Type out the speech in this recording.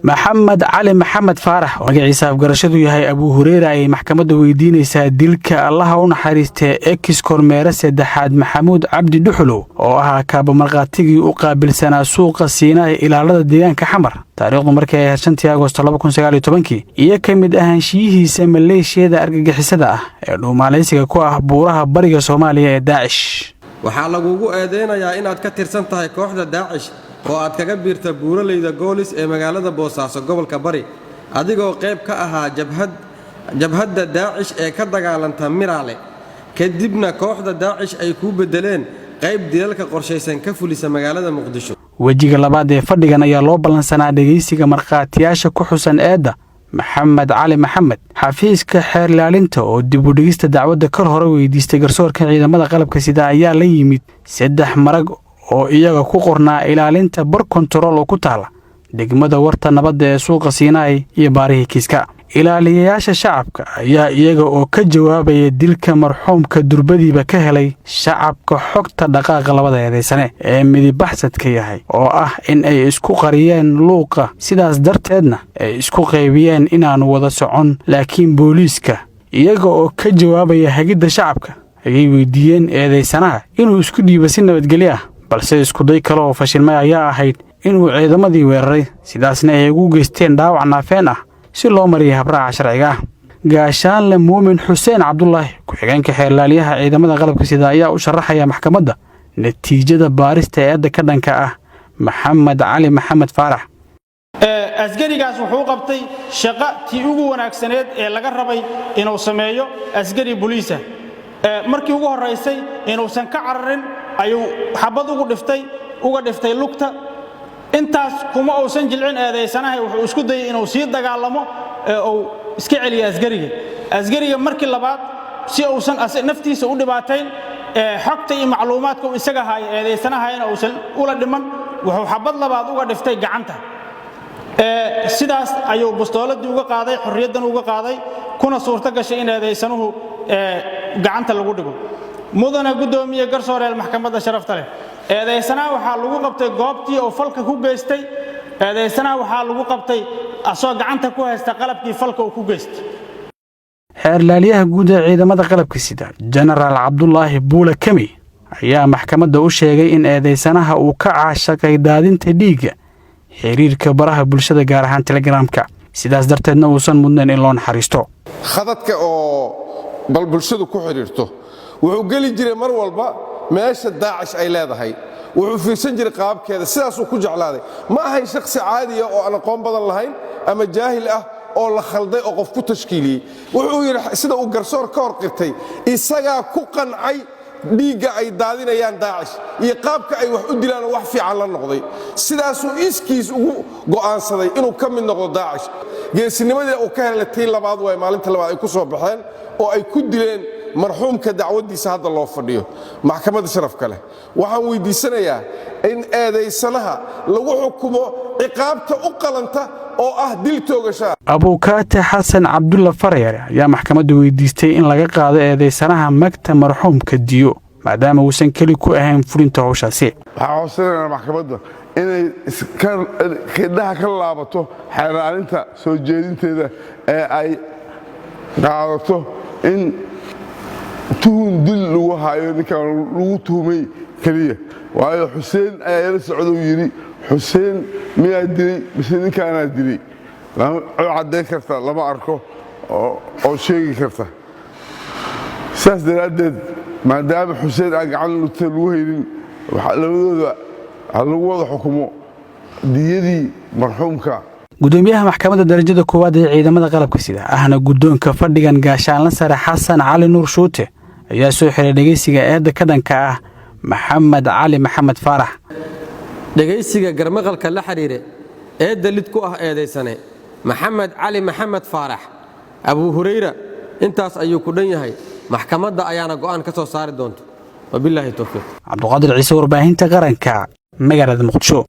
Maxamed Cali Maxamed Faarax, oo magaciisa afgarashadu yahay Abuu Hureyra, ayay maxkamadda weydiinaysaa dilka, Allaha u naxariistee, ex kormeere saddexaad Maxamuud Cabdi Dhuxulow, oo ahaa kaabamarkhaatigii u qaabilsanaa suuqa Siinaha ilaalada deegaanka Xamar, taariikhdu markii ay ahayd 5-tii Agosto 2019-kii, iyo ka mid ahaanshiyihiisa maleeshiyada argagixisada ah ee dhuumaalaysiga ku ah buuraha bariga Soomaaliya ee Daacish. Waxaa lagugu eedaynayaa inaad ka tirsan tahay kooxda Daacish oo aad kaga biirta buuralayda Goolis ee magaalada Boosaaso, gobolka Bari, adigoo qayb ka ahaa jabhadda Daacish ee ka dagaalanta Miraale, kadibna kooxda Daacish ay kuu beddeleen qayb dilalka qorshaysan ka fulisa magaalada Muqdisho. Wejiga labaad ee fadhigan ayaa loo ballansanaa dhegaysiga markhaatiyaasha ku xusan eedda Maxamed Cali Maxamed. Xafiiska xeerlaalinta oo dib u dhigista dacwadda kal hore weydiistay garsoorka ciidamada qalabka sida ayaa la yimid saddex marag oo iyaga ku qornaa ilaalinta bar kontarool oo ku taala degmada Warta Nabadda ee suuqa Siinaay iyo baarihii kiiska. Ilaaliyayaasha shacabka ayaa iyaga oo ka jawaabaya dilka marxuumka durbadiiba ka helay shacabka xogta dhaqaaqa labada eedaysane ee midibaxsadka yahay, oo ah in ay isku qariyeen luuqa, sidaas darteedna ay isku qaybiyeen inaannu wada socon. Laakiin booliiska, iyaga oo ka jawaabaya hagidda shacabka, ayay weydiiyeen eedaysanaha inuu isku dhiibo si nabadgelyo ah, balse iskuday kale oo fashilmay ayaa ahayd inuu ciidamadii weeraray, sidaasna ay ugu geysteen dhaawac naafeen ah si loo mariyay habraaca sharciga ah. Gaashaanle Muumin Xuseen Cabdulaahi, ku-xigeenka xeerlaaliyaha ciidamada qalabka sida, ayaa u sharaxaya maxkamadda natiijada baarista eedda ka dhanka ah Maxamed Cali Maxamed Faarax. Asgarigaas wuxuu qabtay shaqo tii ugu wanaagsaneed ee laga rabay inuu sameeyo asgari boliisa. Markii ugu horraysay inuusan ka cararin ayuu xabad ugu dhiftay, uga dhiftay lugta. Intaas kuma uusan jilcin eedaysanahay, wuxuu isku dayay inuu sii dagaalamo, uu iska celiyo asgariga. Asgariga markii labaad, si uusan naftiisa u dhibaatayn, xogta iyo macluumaadka uu isaga haayo eedaysanahayana uusan ula dhiman, wuxuu xabad labaad uga dhiftay gacanta. Sidaas ayuu bustooladii uga qaaday, xorriyaddan uga qaaday, kuna suurto gashay in eedaysanuhu gacanta lagu dhigo. Mudana guddoomiye, garsooreel maxkamadda sharafta leh, eedaysanaha waxaa lagu qabtay goobtii oo falka ku geystay. Eedaysanaha waxaa lagu qabtay asoo gacanta ku haysta qalabkii falka uu ku geystay. Xeerlaalyaha guud ee ciidamada qalabka sida, Jenaraal Cabdulaahi Buule Kemi, ayaa maxkamadda u sheegay in eedaysanaha uu ka caashaqay daadinta dhiigga xiriirka baraha bulshada, gaar ahaan Telegramka, sidaas darteedna uusan mudnayn in loo naxariisto. Khadadka oo bal bulshadu ku xidhiirto wuxuu geli jiray mar walba meesha Daacish ay leedahay, wuxuu fiirsan jiray qaababkeeda, sidaasuu ku jeclaaday. Ma ahayn shakhsi caadiya oo aan aqoon badan lahayn ama jaahil ah oo la khalday oo qof ku tashkiiliyey. Wuxuu yidhi, sida uu garsoor ka hor qirtay, isagaa ku qancay dhiigga ay daadinayaan Daacish iyo qaabka ay wax u dilaan oo wax fiican la noqday. Sidaasuu iskiis ugu go'aansaday inuu ka mid noqdo Daacish. Geesinimadii uu ka helay tii labaad waay, maalinta labaad ay ku soo baxeen oo ay ku dileen marxuumka dacwaddiisa hadda loo fadhiyo. Maxkamadda sharafka leh waxaan weydiisanayaa in eedaysanaha lagu xukumo ciqaabta u qalanta oo ah dil toogashaa. Abuukaate Xasan Cabdulla Farayare ayaa maxkamadda weydiistay in laga qaado eedaysanaha magta marxuumka diyo, maadaama uusan keli ku ahayn fulinta howshaasi. Waxaan codsanaynaa maxkamadda inay indhaha ka laabato xeeraalinta soo jeedinteeda ee ay qaadato in tuhun dil lagu hayo ninkan lagu tuhumay keliya, waayo Xuseen ayaa ila socda uu yidhi. Xuseen miyaa dilay mise ninkaanaa dilay? Caddayn karta lama arko oo sheegi karta. Sidaas daraaddeed, maadaama Xuseen aan gacan lugta lagu haynin, labadooda ha lagu wada xukumo diyadii marxuumka. Gudoomiyaha maxkamadda darajada koowaad ee ciidamada qalabka sida, ahna guddoonka fadhigan, Gaashaanla Sare Xasan Cali Nuur Shuute, ayaa soo xiray dhegaysiga eedda ka dhanka ah Maxamed Cali Maxamed Faarax. Dhegaysiga garmaqalka la xidhiire eedda lid ku ah eedaysane Maxamed Cali Maxamed Faarax, Abuu Hurayra, intaas ayuu ku dhan yahay. Maxkamadda ayaana go'aan ka soo saari doonta. Wabilaahi towfiiq. Cabduqaadir Ciise, warbaahinta qaranka, magaalada Muqdisho.